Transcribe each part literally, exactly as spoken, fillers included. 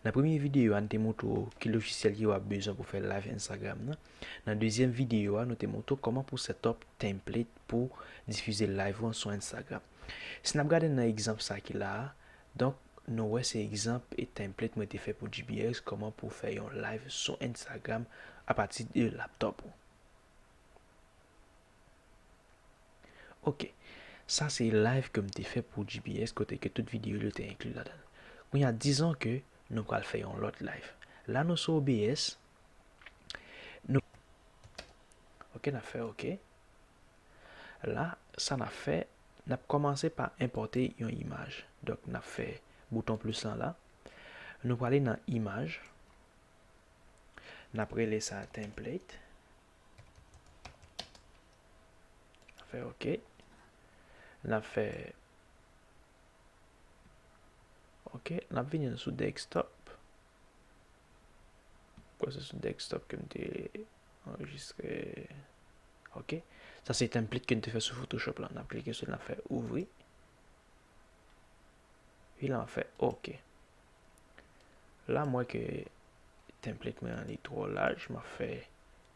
Nan premye videyo a, nou te montre w ki lojisyèl ki w ap bezwen pou fè live Instagram nan. Nan dezyèm videyo a, nou te montre w kòman pou set up template pou difize live ou an sou Instagram. Si n ap gade nan egzanp sa ki la a, donk, nou wè se egzanp e template mwen te fè pou G B S, kòman pou fè yon live sou Instagram apati de laptop ou. Ok. Sa se live ke m te fè pou G B S, kote ke tout videyo yo te enkli ladan l. Kounye a, dizon ke nou pral fè yon lòt live. La, nou sou O B S. Nou, ok, n ap fè ok. La, sa n ap fè, n ap kòmanse pa enpòte yon imaj. Donk, n ap fè bouton plis lan la. Nou prale nan imaj. N ap rele sa template. N ap fè ok. N ap fè ok. N ap vini sou desktop. Kwè se sou desktop ke m te anrejistre. Ok. Sa se template ke n te fè sou Photoshop la. N ap klike sou li, n ap fè ouvri. Epi la, m ap fè ok. La, m wè ke template mwen an li twò laj. M ap fè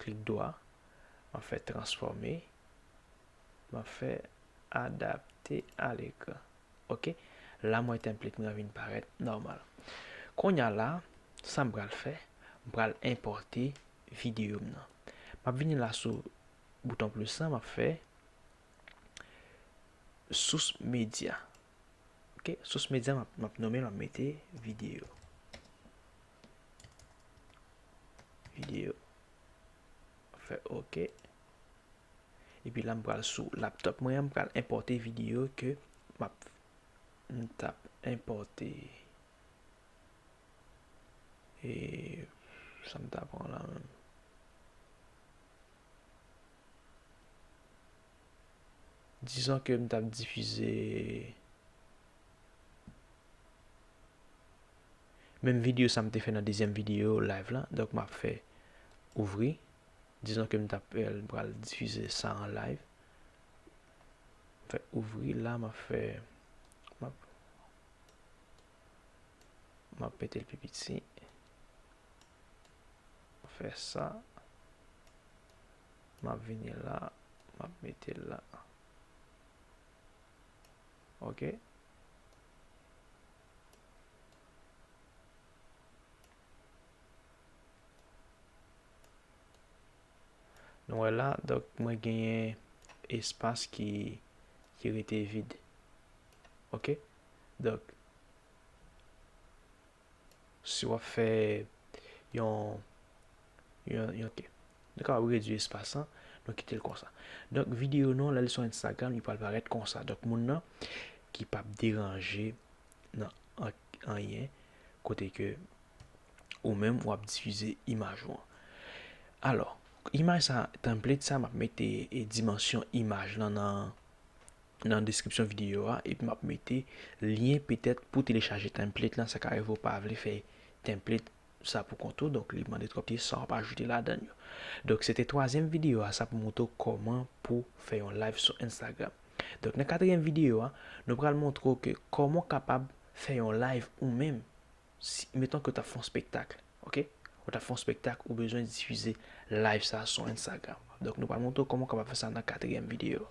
klik dwa. M ap fè transfòme. M ap fè adapte a lekran. Ok. La, m wè template mwen an vin parèt nòmal. Kounye a la, sa m pral fè, m pral enpòte videyo m nan. M ap vini la sou bouton plis lan, m ap fè source media. Ok, source media, m ap, m ap nonmen l, m ap mete videyo. Videyo. Fè ok. Epi la, m pral sou laptop mwen an, m pral enpòte videyo ke m ap, m t ap enpòte. E sa m ta pran la menm? Dizon ke m t ap difize menm videyo sa m te fè nan dezyèm videyo live la. Donk, m ap fè ouvri. Dizon ke m t ap, eh, pral difize sa an live. M fè ouvri la, m ap fè, m ap, m ap mete l pi piti. M ap fè sa. M ap vini la, m ap mete l la. Ok. Nou wè la, donk, mwen genyen espas ki, ki rete vid. Ok? Donk, si w ap fè yon, yon, yon, ok. Nou kapab redui espas lan, nou kite l konsa. Donk, videyo nou an, lè l sou Instagram, li pral parèt konsa. Donk, moun nan ki p ap deranje nan an-, anyen, kote ke ou menm w ap difize imaj ou an. Alò, imaj sa, template sa, m ap mete, e, dimansyon imaj lan nan, nan deskripsyon videyo a, epi m ap mete lyen petèt pou telechaje template lan, sa ka rive w pa vle fè template sa pou kont ou, donk li mande twòp ti sa w ap ajoute ladan l yo. Donk, se te twazyèm videyo a, sa pou montre w kòman pou fè yon live sou Instagram. Donk, nan katriyèm videyo a, nou pral montre w ke kòman w kapab fè yon live ou menm. Si, meton ke w t ap fè yon spektak, ok? Ou t ap fè yon spektak, ou bezwen difize live sa sou Instagram. Donk, nou pral montre w kòman w kapab fè sa nan katriyèm videyo.